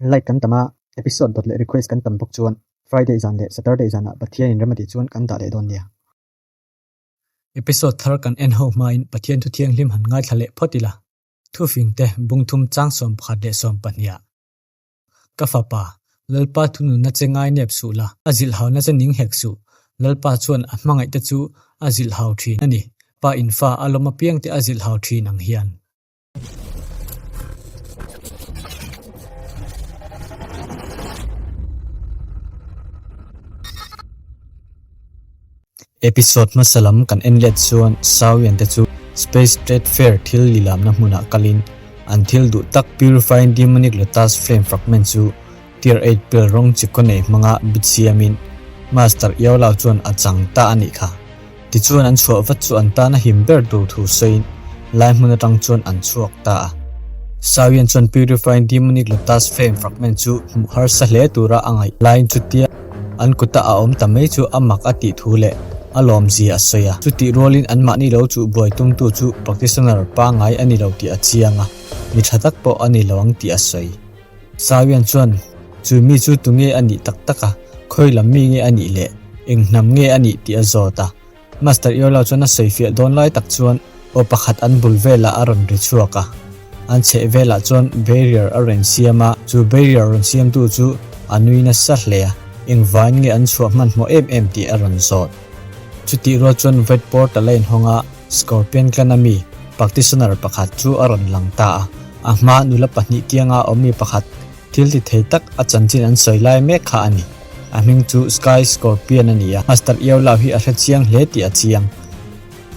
Like kan tam a, episode dawt leh request kan tam bawk chuan Friday zan leh Saturday zanah Pathian in rem a tih chuan kan dah leh dawn nia. Episode thar kan en ho hmain Pathian thu thianghlim han ngaithla leh phawt ila. Thufing te bungthum chang 11 leh 12 ah. Ka fapa, Lalpa thununna che ngai nep suh la, a zilhhauna che ning hek suh. Lalpa chuan a hmangaih te chu a zilhhau thin a ni. Pa in fa a lawm apiang te a zilhhau thin ang hian. Episode hmasa lam kan en let chuan Sawian te chu Space Trade Fair thil lilamna hmunah kalin an thil duh tak Purifying Demonic Lotus Flame Fragment chu Tier 8 pill rawng chi kaw nei hmanga bit siamin Master Iaulau chuan a chang ta a nih kha. Tichuan an chhuah vat chu an tan a him ber tur thu sawiin lai hmun atang chuan an chhuak ta a. Sawian chuan Purifying Demonic Lotus Flame Fragment chu hmuh harsa hle tura a ngaih laiin chutia an kuta a awm ta mai chu a mak a tih thu leh a lawmzia a sawi a. Chutih rualin anmahni lo chuh buai tumtu chu practitioner pangngai a ni lo tih a chiang a, mi tha tak pawh a ni lo ang tih a sawi. Sawian chuan, Chu mi chu tunge a nih tak tak a, khawi lam mi nge a nih leh eng hnam nge a nih tih a zawt a. Master Iolo chuan a sawifiah dawn lai tak chuan aw pakhat an bul velah a rawn ri chhuak a. An chheh velah chuan barrier a rawn siam a, chu barrier rawn siamtu chu a nui nasa hle a, engvain nge an chhuah hmanhmawh em em tih a rawn zawt. Chutih rual chuan Vet Portal a inhawng a, Scorpion clan a mi practitioner pakhat chu a rawn lang ta a, a hma nula pahnih kianga awmmi pakhat thil ti thei tak a chanchin an sawi lai mek kha a ni. A hming chu Sky Scorpion a ni a, Master Iaulau hi a hre chiang hle tih a chiang.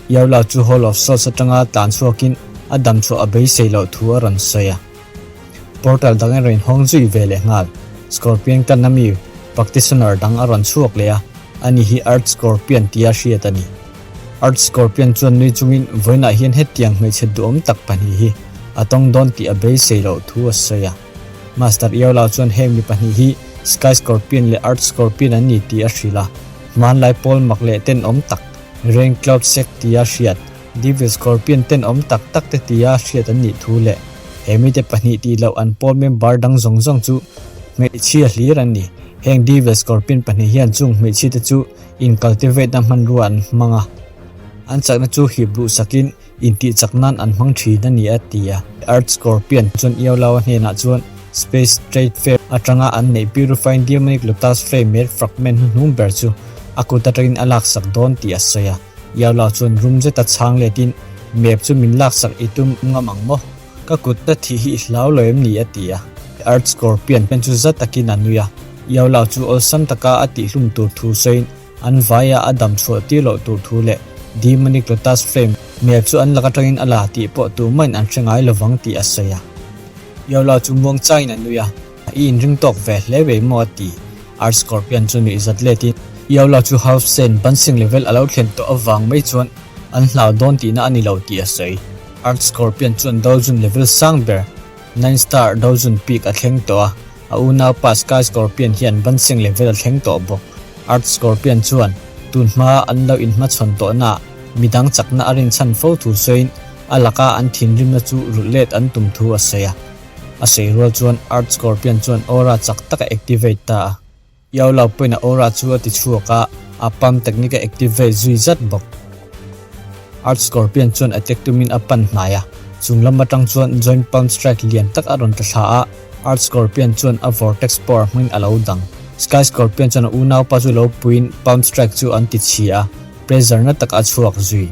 Iaulau chu Hall of Souls atanga tlan chhuakin a dam chhuah a beisei loh thu a rawn sawi a. Portal dang erawh inhawng zui ve leh nghal. Scorpion clan a mi practitioner dang a rawn chhuak leh a, ani hi Earth Scorpion tia hriat a ni. Earth Scorpion chuan nui chungin vawiinah hian hetiang hmeichhe duhawm tak pahnih hi a tawng dawn tih a beisei loh thu a sawi a. Master Iaulau chuan heng mi pahnih hi Sky Scorpion leh Earth Scorpion an ni tih a hrilh a, hmanlai pawl mak leh tenawm tak, Rain Cloud Sect tia hriat, Devil Scorpion tenawm tak tak te tia hriat an nih thu leh he mite pahnih tih loh an pawl member dang zawng zawng chu hmeichhia hlir an ni. Heng Devil Scorpion pahnih hian chung hmeichhia te chu In cultivate na hmanrua an hmang a, an chakna chu hip luh sakin intih chak nan an hmang thin a ni a ti a. Earth Scorpion chuan Iolao hnenah chuan Space Trade Fair atanga an neih Purifying Demonic Lotus Flame Made Fragment hnuhnung ber chu a kut atangin a laksak dawn tih a sawi a. Iolao chuan rum zeta chhang letin, Map chu min laksak i tum ngam ang maw? Ka kut ta thih hi i hlau lo em ni? a ti a. Earth Scorpion pen chu za takin a nui a. Iaulau chu awlsam taka a tihhlum tur thu sawiin an vaia a dam chhuah tir loh tur thu leh Demonic Lotus Flame mel chu an lak atangin a la tih pawh tumahin an hre ngai lovang tih a sawi a. Iaulau chu muang changin a nui a, I inring tawk ve hle vei maw a ti. Earth Scorpion chu nuih zat letin Iaulau chu Half Saint Bansing level a lo thlen tawh avang mai chuan an hlau dawn tihna a ni lo tih a sawi. Earth Scorpion chuan Doujun level sang ber Nine Star Doujun Peak a thleng tawh a, A unaupa Sky Scorpion hian Bansing level a thleng tawh bawk. Earth Scorpion chuan tun hma an lo inhmachhawn tawhnaah midang chakna a rinchhan fo thu sawiin a laka an thinrimna chu rulh let an tum thu a sawi a. A sawi rual chuan Earth Scorpion chuan Aura chak tak a activate ta a. Yao Lao pawhin a Aura chu a ti chhuak a, a pump technique a activate zui zat bawk. Earth Scorpion chuan attack tumin a pan hnai a, chung lam atang chuan Joint Palm Strike lian tak a rawn tla thla a, Earth Scorpion chuan a Vortex Power hmangin a lo dang. Sky Scorpion chuan a unaupa chu lo puiin Palm Strike chu an ti chhi a, pressure na tak a chhuak zui.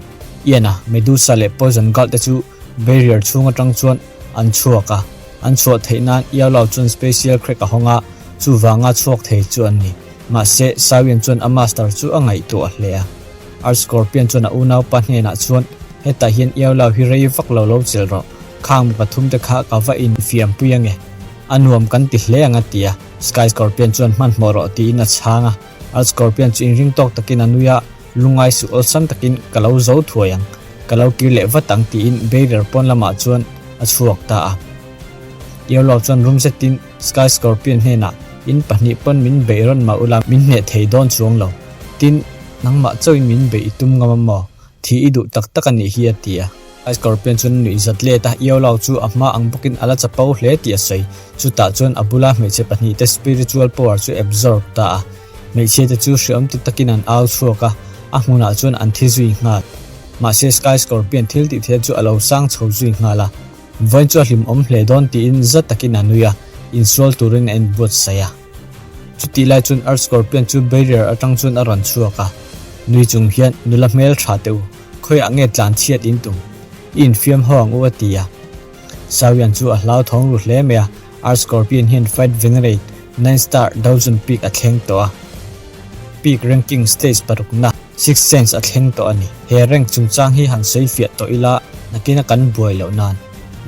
Ian-a, Medusa leh Poison Guard te chu barrier chhung atang chuan an chhuak a, an chhuah theih nan Yao Lao chuan Special Crack a hawng a, chuvanga chhuak thei chu an ni. Mahse, Sawian chuan a master chu a ngaihtuah hle a. Earth Scorpion chuan a unaupa hnenah chuan, Hetah hian Yao Lao hi rei vak lo lo chelh rawh. Khang mi pathum te kha ka va infiam pui ange. A nuam kan ti hle ang a ti a. Sky Scorpion chuan hmanhmawh rawh tiin a chhang a. Earth Scorpion chu inring tawk takin a nui a, lungai suh awlsam takin ka lo zo thuai ang, ka lo kir leh vat ang tiin barrier pawn lamah chuan a chhuak ta a. Yolo chuan rum zetin Sky Scorpion hnenah, In pahnih pawn min beih rawn mah ula min hneh thei dawn chuang lo. Tin, nangmah chauhin min beih i tum ngam a maw? Thi i duh tak tak a nih hi a ti a. Scorpion chuan a nuih zat let a, Iolao chu a hma ang bawkin a la chapo hle tih a sawi. Chutah chuan a bula hmeichhe pahnihte spiritual power chu absorb ta a. Hmeichhia te chu hreawm ti takin an au chhuak a, a hmunah chuan an thi zui nghal. Mahse Sky Scorpion thil tih theih chu a lo sang chho zui nghal a. Vawiin chu a hlimawm hle dawn tiin za takin a nui a, insual turin a inbuatsaih a. Chutih lai chuan Earth Scorpion chu barrier atang chuan a rawn chhuak a, nui chung hian nula hmel tha teh u, khawiah nge tlan chhiat in tum? I infiam ho ang u a ti a. Sawian chu a hlauthawng ru hle mai a, Earth Scorpion hian Fight Venerate Nine Star Dozen Peak a thleng tawh a, Peak Ranking Stage parukna Six Sense a thleng tawh a ni. He rank chungchang hi han sawi fiah tawh ila nakina kan buai loh nan.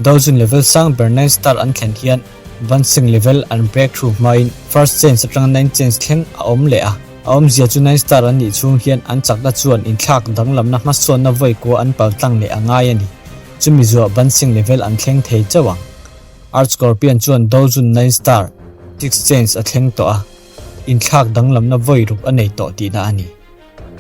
Dozen level sang ber Nine Star an thlen hian Vansing level an break through hmain First Change atanga Ninth Change thleng a awm leh a. A awmzia chu Nine Star an nih chhung hian an chakna chuan inthlak danglamna hmasawnna vawi kua an paltlang leh a ngai a ni. Chumi zuah Vansing level an thleng thei chauh ang. Earth Scorpion chuan Dozun Nine Star, Sixth Change a thleng tawh a, inthlak danglamna vawi ruk a nei tawh tihna a ni.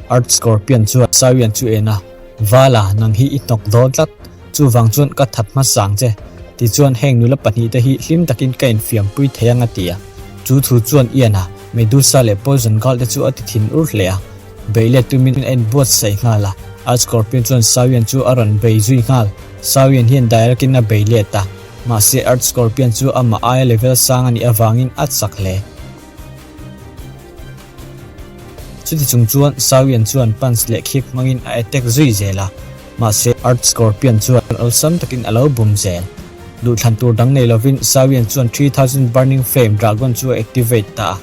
Earth Scorpion chuan Sawian chu en a, Vala, nang hi i hnawk dawn tlat, chuvang chuan ka that hmasang che, tichuan heng nula pahnihte hi hlim takin ka infiampui thei ang a ti a. Chu thu chuan Ian a, Medusa leh Poison Girl te chu a ti thin ur hle a. Bei let tumin a inbuatsaih nghal a, Earth Scorpion chuan Sawian chu a rawn bei zui nghal. Sawian hian direct in a bei let a, mahse Earth Scorpion chu amah aia level sang a nih avangin a chak hle. Chuti chung chuan Sawian chuan punch leh kick hmangin a attack zui zel a, mahse Earth Scorpion chuan awlsam takin a lo bum zel. Duhthlan tur dang nei lovin Sawian chuan 3000 Burning Flame Dragon chu a activate ta a.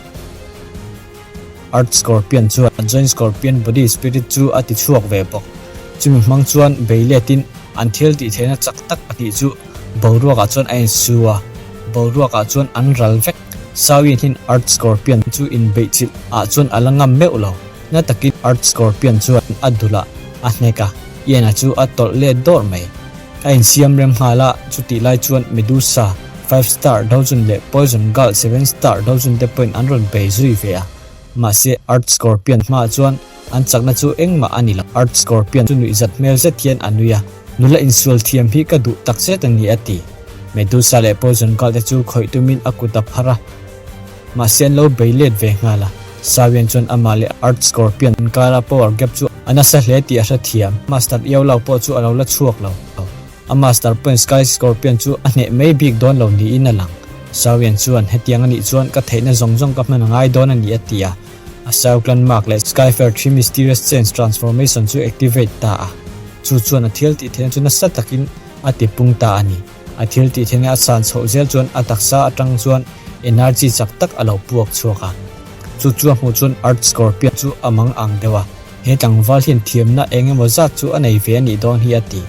Earth Scorpion chuan Giant Scorpion body spirit chu a ti chhuak ve bawk. Chumi hmang chuan bei letin an thil tih theihna chak tak pahnih chu boruakah chuan a insu a, boruakah chuan an ral vek. Sawiin hian Earth Scorpion chu inbeih chilh ah chuan a la ngam meuh lo. Na takin Earth Scorpion chuan a dulh ah a hnek a, Ian-a chu a tawlh let dawrh mai. A insiam rem nghal a, chutih lai chuan Medusa, Five Star Dozun leh Poison Girl Seven Star Dozun te pawhin an rawn bei zui ve a. Mahse, Earth Scorpion hmaah chuan an chakna chu engmah a ni lo. Earth Scorpion chu nuihzat hmel zet hian a nui a, Nula insual thiam hi ka duh tak zet a ni a ti. Medusa leh Poison Girl te chu khawih tumin a kut a phar a. Mahse an lo bei let ve nghal a, Sawian chuan amah leh Earth Scorpion inkara power gap chu a nasa hle tih a hrethiam. Master Iaulau pawh chu a lo la chhuak lo. A Master pawhin Sky Scorpion chu a hneh mai bik dawn lo niin a lang. Sawian chuan, Hetiang anih chuan ka theihna zawng zawng ka hman a ngai dawn a ni a ti a. A Sau Clan Mark leh Skyfair Three Mysterious Change Transformation chu activate ta a. Chu chuan a thil tih theihna chu nasa takin a tipung ta a ni. A thil tih theihna a san chhoh zel chuan a taksa atang chuan energy chak tak a lo puak chhuak a. Chu chu a hmuh chuan Earth Scorpion chu a mang ang deuh a, he tlangval hian thiamna eng emaw zat chu a nei ve a nih dawn hi a ti.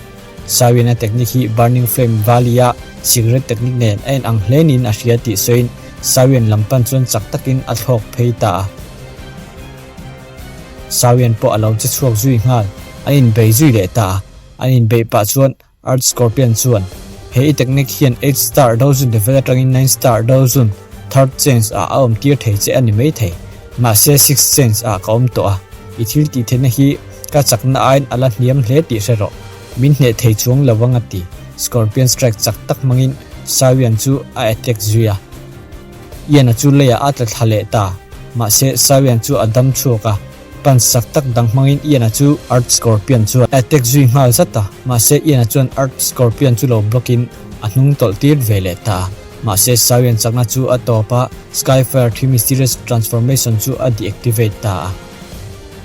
Sawiana technique hi Burning Flame Valley-a cigarette technique nen a inang hle niin a hria tih sawiin Sawian lam pan chuan chak takin a thlawk phei ta a. Sawian pawh a lo che chhuak zui nghal, an inbei zui leh ta a. An inbeih pah chuan Earth Scorpion chuan, He i technique hian eight star dozun level atangin nine star dozun third change ah a awm tir thei che a ni mai thei. Mahse sixth change ah ka awm tawh a, i thil tih theihna hi ka chakna aiin a la hniam hle tih hre rawh. Min hneh thei chuang lo ang a ti. Scorpion strike chak tak hmangin Sawian chu a attack zui a. Ian-a chu leiah a tla thla leh ta. Mahse Sawian chu a dam chhuak a. Punch chak tak dang hmangin Ian-a chu Earth Scorpion chuan a attack zui nghal zat a, mahse Ian-a chuan Earth Scorpion chu lo block in a hnung tawlh tir ve leh ta a. Mahse Sawian chakna chu a tawp a, Skyfire thi mysterious transformation chu a deactivate ta a.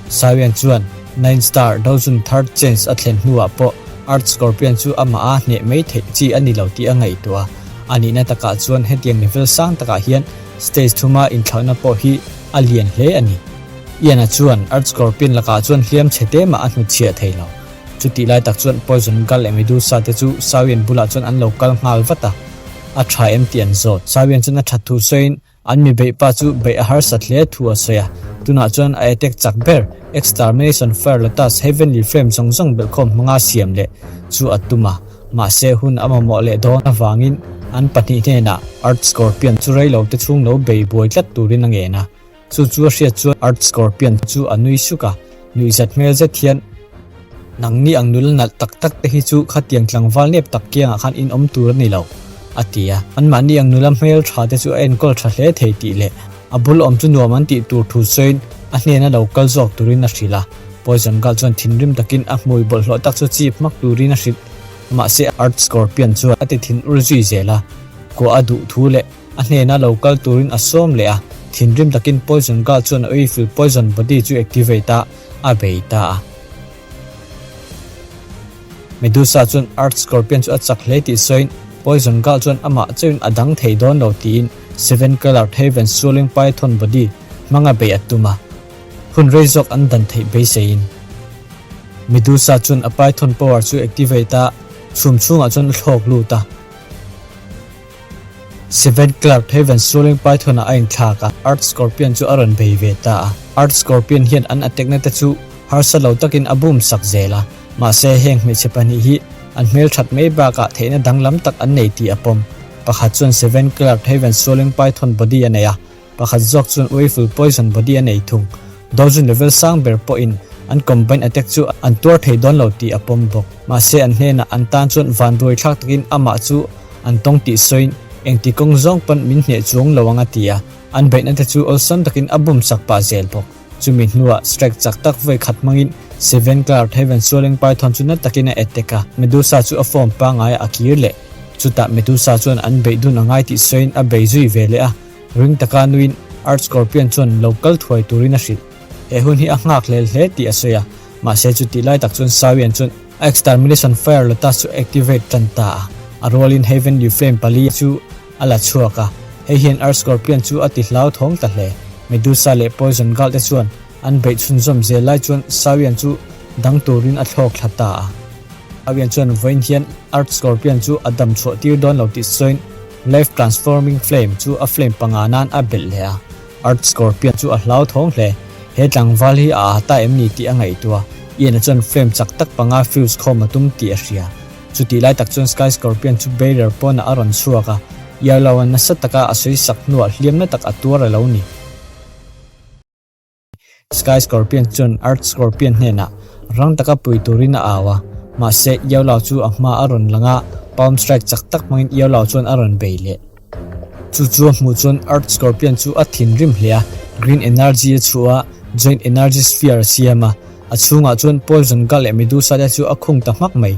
Sawian chuan Nine Star Dozun Third Change a thlen hnuah pawh Earth Scorpion chu amah a hneh mai theih chi a ni lo tih a ngaihtuah a. A nihna takah chuan hetiang level sang takah hian stage thuma inthlauhna pawh hi a lian hle a ni. Ian-a chuan Earth Scorpion lakah chuan hliam chhe te mah a hnutchhiah thei lo. Chutih lai tak chuan Poison Gull leh Medusa te chu Sawian bulah chuan an lo kal nghal vat a, a tha em tih an zawt. Sawian chuan a that thu sawiin an mi beih pa chu beih a harsat hle thu a sawi a, tunah chuan a attack chak ber Extermination Fire Lotus Heavenly Flame zawng zawng belhkhawm hmanga siam leh chu a tum a, mahse hun a mamawh leh dawn avangin an pahnih hnenah Earth Scorpion chu reilo te chhung lo bei buai tlat turin a ngen a. Chu chu a hriat chuan Earth Scorpion chu a nui suk a, nuihzat hmel zet hian, Nangni ang nula nalh tak tak te hi chu khatiang tlangval nep tak kiangah khan in awm tur a ni lo, a ti a. Anmahni ang nula hmel tha te chu a enkawl tha hle thei tih leh a bul awm chu nuam an tih tur thu sawiin a hnena lo kal zawk turin a hrilh a. Poison Girl chuan thinrim takin a hmui bawlhhlawh tak chu chip hmak turin a hrilh. Mahse Earth Scorpion chuan a ti thin ur zui zel a, kuah a duh thu leh a hnena lo kal turin a sawm leh a. Thinrim takin Poison Girl chuan a uifil Poison Body chu activate a, a bei ta a. Medusa chuan Earth Scorpion chu a chak hle tih sawiin Poison Girl chuan amah chauhin a dang thei dawn lo tiin Seven Colored Heaven Swirling Python Body hmanga bei a tum a. Hun rei zawk an dan theih beiseiin. Medusa chuan a Python power chu activate a, chhum chhungah chuan a thlawk lut a. Seven Clark Heaven Swirling Python ah a inthlak a, Earth Scorpion chu a rawn bei ve ta a. Earth Scorpion hian an attack-na te chu harsa lo takin a boom sak zel a, mahse heng hmeichhe pahnih hi an hmelthat mai bakah theihna danglam tak an nei tih a pawm. Pakhat chuan Seven Clark Heaven Swirling Python body a nei a, Pakhat zawk chuan Uiful Poison Body a nei thung. Dojun level sang ber pawhin an combine attack chu an tuar thei dawn lo tih a pawm bawk. Mahse an hnenah an tan chuan vanduai thlak takin amah chu an tawng tih sawiin engti kawng zawng pawn min hneh chuang lo ang a ti a, an beihna te chu awlsam takin a bum sak pah zel bawk. Chumi hnuah strike chak tak vawi khat hmangin Seven Cloud Heaven Swirling Python chu na takin a attack a, Medusa chu a form pangngai a kir leh. Chutah Medusa chuan an beih dun a ngai tih sawiin a bei zui ve leh a. Ring taka nuin Earth Scorpion chuan lo kal thuai turin a hrilh. He hun hi a nghak hlel hle tih a sawi a, mahse chutih lai tak chuan Sawian chuan a Extermination Fire Lotus chu activate tan ta a, a rualin Heavenly Flame pali chu a la chhuak a, hei hian Earth Scorpion chu a ti hlauthawng ta hle. Medusa leh Poison Girl te chuan an beih chhunzawm zel lai chuan Sawian chu dang turin a thlawk thla ta a. Sawian chuan vawiin hian Earth Scorpion chu a dam chhuah tir dawn lo tih sawiin Life Transforming Flame chu a flame panga nan a belh leh a, Earth Scorpion chu a hlauthawng hle. He tlangval hi a ata em ni tih a ngaihtuah. Ian-a chuan flame chak tak panga fuse khawm a tum tih a hria. Chutih lai tak chuan Sky Scorpion chu barrier pawnah a rawn chhuak a, Yarlow-a nasa taka a sawi sak hnuah hliamna tak a tuar a lo ni. Sky Scorpion chuan Earth Scorpion hnenah rang taka pui turin a au a, mahse Yolao chu a hma a rawn lang a, Palm Strike chak tak hmangin Yolao chuan a rawn bei leh. Chu chu a hmuh chuan Earth Scorpion chu a thinrim hle a, Green Energy a chhuah a, Joint Energy Sphere a siam a, a chhungah chuan Poison Gal leh Medusa te chu a khung ta hmak mai.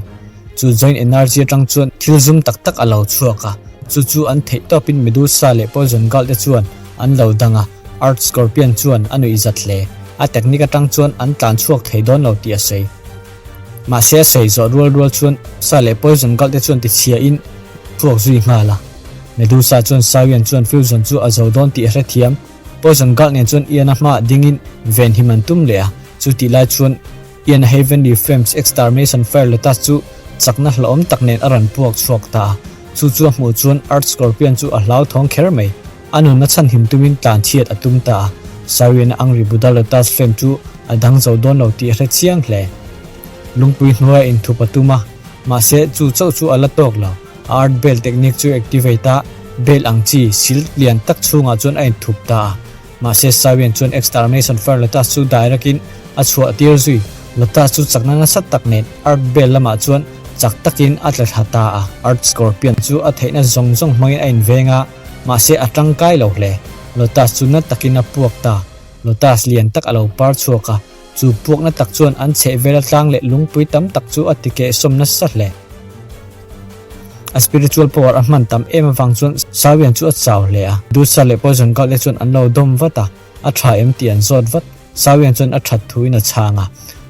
Chu Joint Energy atang chuan thil zum tak tak a lo chhuak a, chu chu an theih tawpin Medusa leh Poison Gal te chuan an lo dang a. Earth Scorpion chuan a nuih zat hle. A technique atang chuan an tlan chhuak thei dawn lo tih a sawi. Mahse a sawi zawh rual rual chuan Sa leh Poison Gulf te chuan ti chhia in chhuak zui nghal a. Medusa chuan Sawian chuan Fusion chu a zo dawn tih a hrethiam. Poison Gulf nen chuan Ian-a hmaah dingin ven him an tum leh a. Chu tih lai chuan Ian-a Heavenly Flames Extermination Fire Lotus chu chakna hlauhawm tak nen a rawn puak chhuak ta a. Chu chu a hmuh chuan Earth Scorpion chu a hlauthawng kher mai. A nunna chhanhim tumin tlan chhiat a tum ta a, Sawian-a Angry Buddha Lotus Flame chu a dang zo dawn lo tih a hre chiang hle. Lungpui hnuaia inthup a tum a, mahse chu chauh chu a la tawk lo. A art bell technique chu activate a, bell ang chi sil lian tak chhungah chuan a inthup ta a. Mahse Sawian chuan Extermination Fire Lotus chu direct-in a chhuah tir zui. Lotus chu chakna nasa tak nen Earth Bell lamah chuan chak takin a tla thla ta a. Earth Scorpion chu a theihna zawng zawng hmangin a inveng a. Mahse a tangkai lo hle. Lotus chu na takin a puak ta. Lotus lian tak a lo par chhuak a, chu puakna tak chuan an chheh vela tlang leh lungpui tam tak chu a ti kehsawm nasa hle. A spiritual power a hman tam em avang chuan Sawian chu a chau hle a. Dusa leh Poison Guard te chuan an lo dawm vat a, a tha em tih an zawt vat. Sawian chuan a that thuin a chhang a.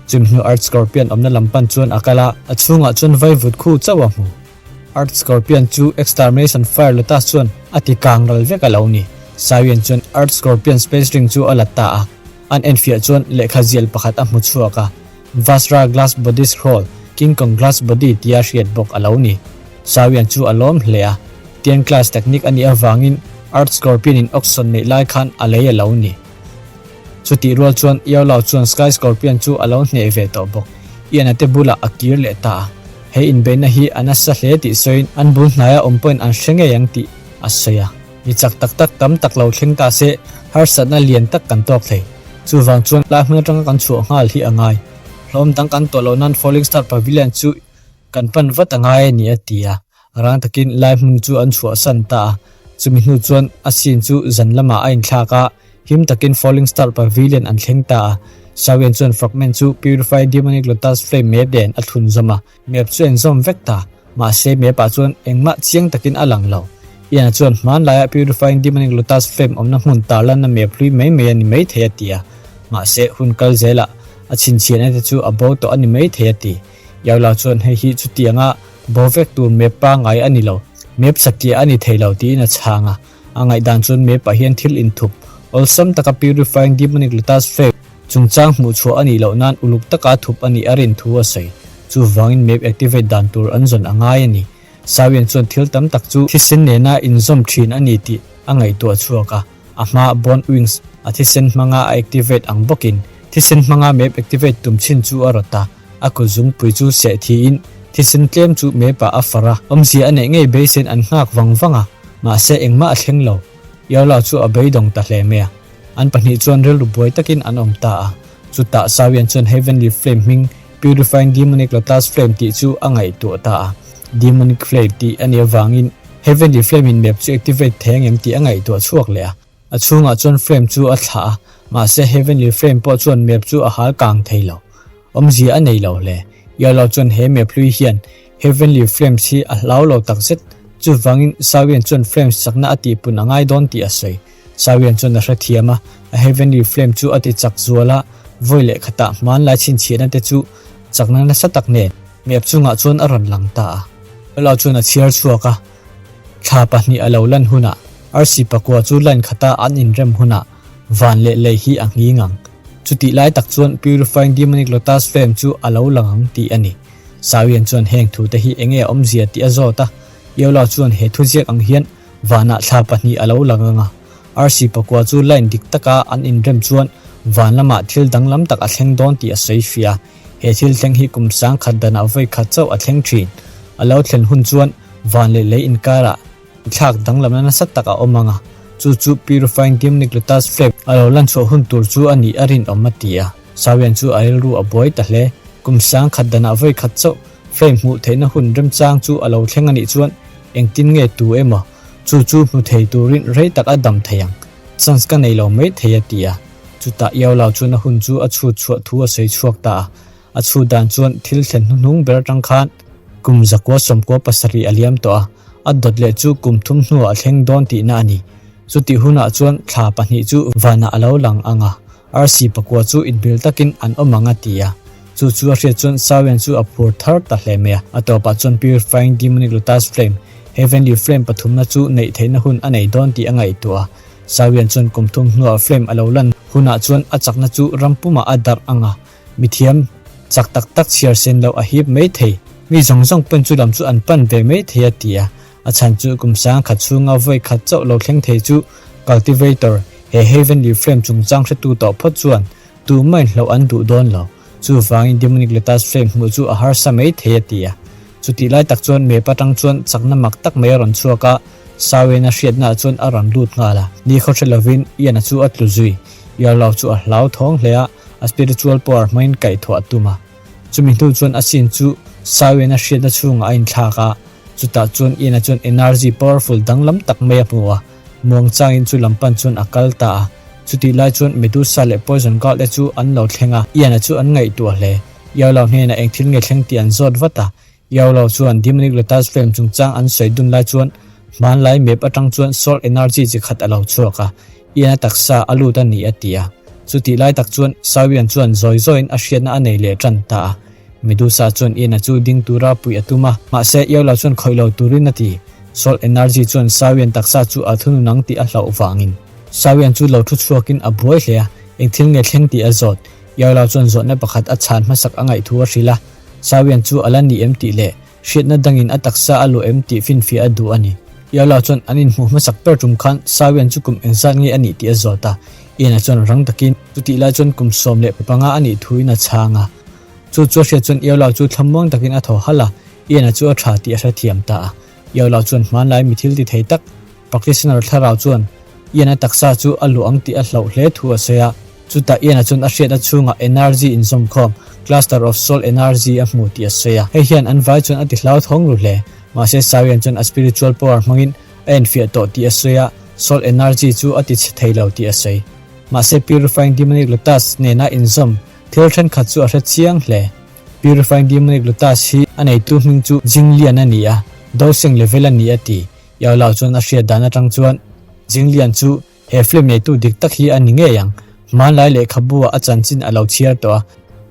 Chumhnu Earth Scorpion awmna lam pan chuan a kal a, a chhungah chuan vaivut khu chauh a hmu. Earth Scorpion chu Extermination Fire Lotus chuan a ti kang ral vek a lo ni. Sawian chuan Earth Scorpion Space Ring chu a la ta a, an enfiah chuan lehkha zial pakhat a hmu chhuak a, Vasra Glass Body Scroll, King Kong Glass Body tia hriat bawk a lo ni. Sawian chu a lawm hle a, Tian Class Technique a nih avangin Earth Scorpion in Oxon neih lai khan a lei a lo ni. Chutih rual chuan Iolao chuan Sky Scorpion chu a lo hneh ve tawh bawk. Ian-a te bulah a kir leh ta a. He inbeihna hi a nasa hle tih sawiin an bul hnaia awm pawhin an hre ngei ang tih a sawi a. Mi chak tak tak tam tak lo thleng ta se harsatna lian tak kan tawk thei. Chuvang chuan lai hmun atanga kan chhuah nghal hi a ngai. Hlawm dang kan tawh loh nan Falling Star Pavilion chu kan pan vat a ngai a ni a ti a. Rang takin lai hmun chu an chhuahsan ta a. Chumi hnu chuan a scene chu zan lamah a inthlak a, him takin Falling Star Pavilion an thleng ta a. Xiaoyan chuan fragment chu Purified Demonic Lotus Flame map nen a thlun zawm a. Map chu en zawm vek ta, mahse map ah chuan engmah chiang takin a lang lo. Ian-a chuan hmanlaiah Purifying Demonic Lotus Flame awmna hmun tarlanna map hlui mai mai a ni maithei a ti a. Mahse hun kal zelah a chhinchhiahna te chu a bo tawh a ni maithei a ti. Yaula chuan hei hi chutianga bo vek tur map pangngai a ni lo, map satliah a ni thei lo tiin a chhang a. A ngaihdan chuan map ah hian thil inthup awlsam taka Purifying Demonic Lotus Flame chungchang hmuh chhuah a nih loh nan uluk taka thup a nih a rin thu a sawi. Chuvangin map activate dan tur an zawn a ngai a ni. Sawian chuan thil tam tak chu thisen nena inzawm thin a ni tih a ngaihtuah chhuak a, a hma Bone Wings a thisen hmanga a activate ang bawkin thisen hmanga map activate tum chin chu a rawt a, a kut zungpui chu seh thiin thisen tlem chu map ah a far a, awmzia a neih ngei beisein an nghak vang vang a, mahse engmah a thleng lo. Yaola chu a beidawng ta hle mai a, an pahnih chuan rilru buai takin an awm ta a, chutah Sawian chuan Heavenly Flame hming Purifying Demonic Lotus Flame tih chu a ngaihtuah ta a. Demonic Flame tih a nih avangin Heavenly Flame in map chu activate thei angem tih a ngaihtuah chhuak leh a. A chhungah chuan flame chu a thlah a, mahse Heavenly Flame pawh chuan map chu a hal kang thei lo. Awmzia a nei lo hle. Yellow chuan he map hlui hian Heavenly Flames hi a hlau lo takzet. Chuvangin Sawian chuan flames chakna a tihpun a ngai dawn tih a sawi. Sawian chuan a hrethiam a, a Heavenly Flame chu a ti chak zual a, vawi leh khatah hmanlai chhinchhiahna te chu chakna nasa tak nen map chungah chuan a rawn lang ta a. Yellow chuan a chhiar chhuak a, thla pahnih a lo lan hunah arsi pakua chu line khata an inrem hunah van leh lei hi a nghing ang. Chutih lai tak chuan Purifying Demonic Lotus Flame chu a lo lang ang tih a ni. Sawian chuan heng thute hi enge a awmzia tih a zawt a, Yellow chuan he thuziak ang hian Vanah thla pahnih a lo lang ang a, arsi pakua chu line dik taka an inrem chuan van lamah thil danglam tak a thleng dawn tih a sawi fiah a. He thil thleng hi kum sang khat danah vawi khat chauh a thleng thin. A lo thlen hun chuan van leh lei inkarah thlak danglamna nasa tak a awm ang a, chu chu Purifying Demonic Lotus Flame a lo lan chhuah hun tur chu a nih a rinawm a ti a. Sawian chu a rilru a buai ta hle. Kum sang khat danah vawi khat chauh Flame hmuh theihna hun remchang chu a lo thleng a nih chuan engtin nge tu emaw chu chu hmu thei turin rei tak a dam thei ang, chance ka nei lo mai thei a ti a. Chutah Iaulau chuan a hun chu a chhut chhuah thu a sawi chhuak ta a. A chhut dan chuan thil thlen hnuhnung ber atang khan kum zakua sawmkua pasarih a liam tawh a, a dawt leh chu kum thum hnuah a thleng dawn tihna a ni. Chutih hunah chuan thla pahnih chu vanah a lo lang ang a, Arsi pakua chu inbil takin an awm ang a ti a. Chu chu a hriat chuan Sawian chu a phur thar ta hle mai a. A tawpah chuan Purifying Demonic Lotus Flame, Heavenly Flame pathumna chu neih theihna hun a nei dawn tih a ngaihtuah a. Sawian chuan kum thum hnuah flame a lo lan hunah chuan a chakna chu ram pumah a darh ang a. Mithiam chak tak tak chhiar sen loh a hip mai thei. Mi zawng zawng pawn chu lam chu an pan ve mai thei a ti a. A chhan chu kum sang khat chhunga vawi khat chauh lo thleng thei chu Cultivator, he Heavenly Flame chungchang hretu tawh phawt chuan tumah inhloh an duh dawn lo. Chuvangin Demonic Lotus Flame hmuh chu a harsa mai thei a ti a. Chutih lai tak chuan map atang chuan chakna mak tak mai a rawn chhuak a, Sawiena hriatnaah chuan a rawn lut nghal a. Ni khaw hre lovin Ian-a chu a tlu zui. Yarlaw chu a hlauthawng hle a, a spiritual power hmangin kaihthawh a tum a. Chumi hnu chuan a scene chu Sawiena hriatna chhungah a inthlak a. Chutah chuan Ian-a chuan energy powerful danglam tak mai a hmu a, muangchangin chu lam pan chuan a kal ta a. Chutih lai chuan Medusa leh Poison Guard te chu an lo thleng a, Ian-a chu an ngaihtuah hle. Yao hnenah eng thil nge thleng tih an zawt vat a. Yao chuan Demonic Lotus Flame chungchang an sawi dun lai chuan hmanlai map atang chuan soul energy chi khat a lo chhuak a, Ian-a taksa a lut a ni a ti a. Chutih lai tak chuan Sawian chuan zawi zawiin a hriatna a nei leh tan ta a. Medusa chuan Ian-a chu ding tura puih a tum a, mahse Iola chuan khawih lo turin a ti. Soul Energy chuan Sawian taksa chu a thunun ang tih a hlauh vangin. Sawian chu lo thu chhuakin a buai hle a, eng thil nge thleng tih a zawt. Iola chuan zawhna pakhat a chhan hmasak a ngaih thu a hrilh a, Sawian chu a la ni em tih leh hriatna dangin a taksa a luah em tih finfiah a duh a ni. Iola chuan an inhmuh hmasak ber tum khan Sawian chu kum engzat nge a nih tih a zawt a, Ian-a chuan rang takin chutih lai chuan kum 15 a nih thuin a chhang a. Chu chu a hriat chuan Iolau chu thlamuang takin a thaw halh a, Ian-a chu a tha tih a hrethiam ta a. Iolau chuan hmanlai mi thil ti thei tak, practitioner thlarau chuan Ian-a taksa chu a luh ang tih a hlauh hle thu a sawi a. Chutah Ian-a chuan a hriatna chhungah energy inzawmkhawm, Cluster of Soul Energy a hmu tih a sawi a. Hei hian an vai chuan a ti hlauthawng ru hle. Mahse Sawian chuan a spiritual power hmangin a enfiah tawh tih a sawi a, Soul Energy chu a ti chhe thei lo tih a sawi. Mahse Purifying Demonic Lotus nena inzawm thil thenkhat chu a hre chiang hle. Purifying Demonic Lotus hi a neitu hming chu Jinglian a ni a, Dosing level a ni a ti. Yao Lao chuan a hriat dan atang chuan Jinglian chu He film neitu dik tak hi a ni ngei ang. Hmanlai lehkhabu ah a chanchin a lo chhiar tawh a.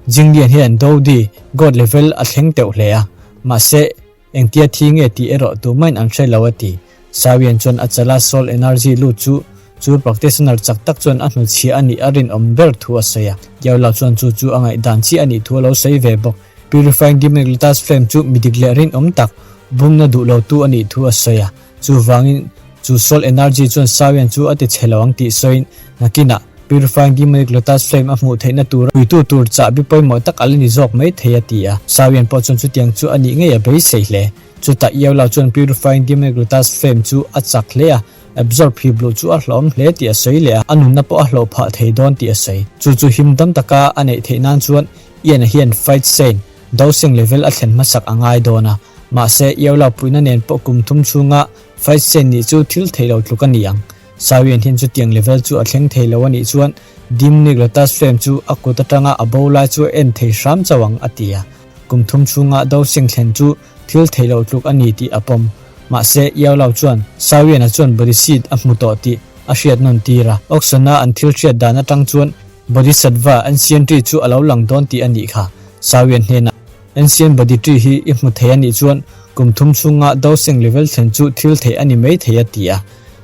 Jinglian hian Dodi, God level, a thleng teuh hle a. Mahse, engtia thi nge tih erawh tumahin an hre lo a ti. Sawian chuan a chala soul energy lut chu chu practitioner chak tak chuan a hnuchhiah a nih a rinawm ber thu a sawi a. Diaola chuan chu chu a ngaihdan chiah a nih thu a lo sawi ve bawk. Purifying Demonic Lotus Flame chu midik leh rinawm tak, bumna duh lotu a nih thu a sawi a. Chuvangin, chu soul energy chuan Sawian chu a ti chhe lo ang tih sawiin, nakinah Purifying Demonic Lotus Flame a hmuh theihna tura puitu tur chahbi pawimawh tak a la ni zawk mai thei a ti a. Sawian pawh chuan chutiang chu a nih ngei a beisei hle. Chutah Iola chuan Purifying Demonic Lotus Flame chu a chak hle a, absorb hi bluh chu a hlawm hle tih a sawi leh a, a nunna pawh a hlawh phah thei dawn tih a sawi. Chu chu him dam taka a neih theih nan chuan Ian-a hian Fight Saint, Dosing level a thlen hmasak a ngai dawn a. Mahse, Iola puihna nen pawh kum thum chhunga fight sen nih chu thil theih lo tluk a ni ang. Sawian hian chutiang level chu a thleng thei lo a nih chuan Dimnik Lotus Flame chu a kut atanga a bo lai chu a en thei hram chauh ang, a ti a. Kum thum chhunga dosing thlen chu thil theih lo tluk a ni tih a pawm. Mahse, Iola chuan Sawiana chuan body seat a hmu tawh tih a hriat nawn tir a. Auction-a an thil hriat dan atang chuan Bodhisattva ancient tree chu a lo lang dawn tih a nih kha, Sawian hnenah. Ancient Body Tree hi i hmu thei a nih chuan kum thum chhunga dosing level thlen chu thil theih a ni mai thei a ti a.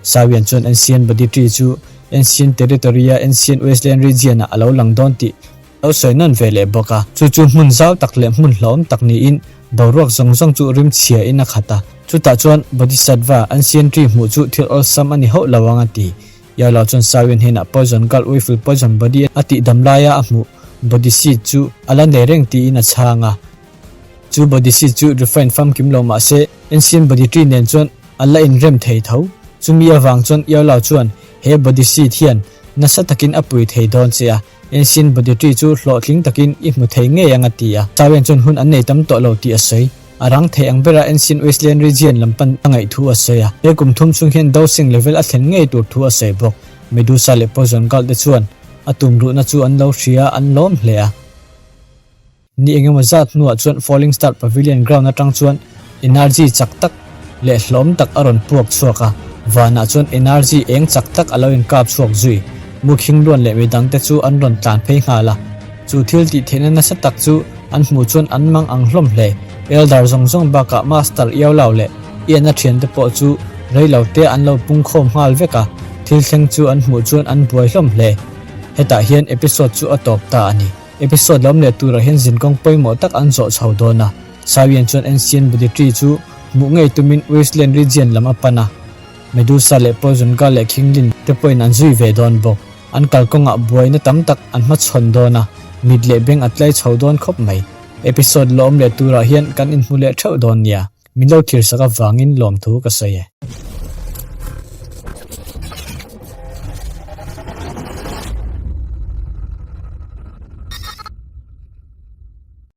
Sawian chuan Ancient Body Tree chu Ancient Territory-a Ancient Wasteland Region-ah a lo lang dawn tih a lo sawi nawn ve leh bawk a. Chu chu hmun zau tak leh hmun hlauhawm tak niin boruak zawng zawng chu rim chhia in a khat a. Chutah chuan Bodhisattva Ancient Tree hmuh chu thil awlsam a ni hauh lo ang a ti. Yala chuan Siren hnenah Poison Girl Uiful Poison Body a tih dam laia a hmuh Body Seed chu a la nei reng tiin a chhang a. Chu Body Seed chu refine famkim lo mah se Ancient Body Tree nen chuan a la inrem thei tho. Chumi avang chuan Yala chuan he Body Seed hian nasa takin a pui thei dawn che a, Ancient Body Tree chu hlawhtling takin i hmu thei ngei ang a ti a. Siren chuan hun an nei tam tawh lo tih a sawi. A rang thei ang bera Ancient Wasteland Region lam pan a ngaih thu a sawi a. He kum thum chhung hian dosing level a thlen ngei tur thu a sawi bawk. Medusa leh Poison Guard te chuan a tum ruhna chu an lo hria a, an lawm hle a. Ni engemaw zat hnuah chuan Falling Star Pavilion ground atang chuan energy chak tak leh hlawm tak a rawn puak chhuak a, vanah chuan energy eng chak tak a lo inkap chhuak zui. Mukhing luan leh midangte chu an rawn tlan phei nghal a. Chu thil tih theihna nasa tak chu an hmuh chuan an mang ang hlawm hle. Elder zawng zawng bakah Master Iaulau leh Ian-a thiante pawh chu rei lo te an lo pung khawm nghal vek a, thil thleng chu an hmuh chuan an buai hlawm hle. Hetah hian episode chu a tawp ta a ni. Episode lo awm leh turah hian zinkawng pawimawh tak an zawh chho dawn a. Sawian chuan Ancient Bodhi Tree chu hmuh ngei tumin Wasteland Region lam a pan a. Medusa leh Poison Girl leh King Lin te pawhin an zui ve dawn bawk. An kalkawngah buaina tam tak an hmachhawn dawn a, mit leh beng a tlai chho dawn khawp mai. Episode lawm leh turah hian kan inhmu leh theuh dawn nia. Min lo thirsak avangin lawmthu ka sawi e.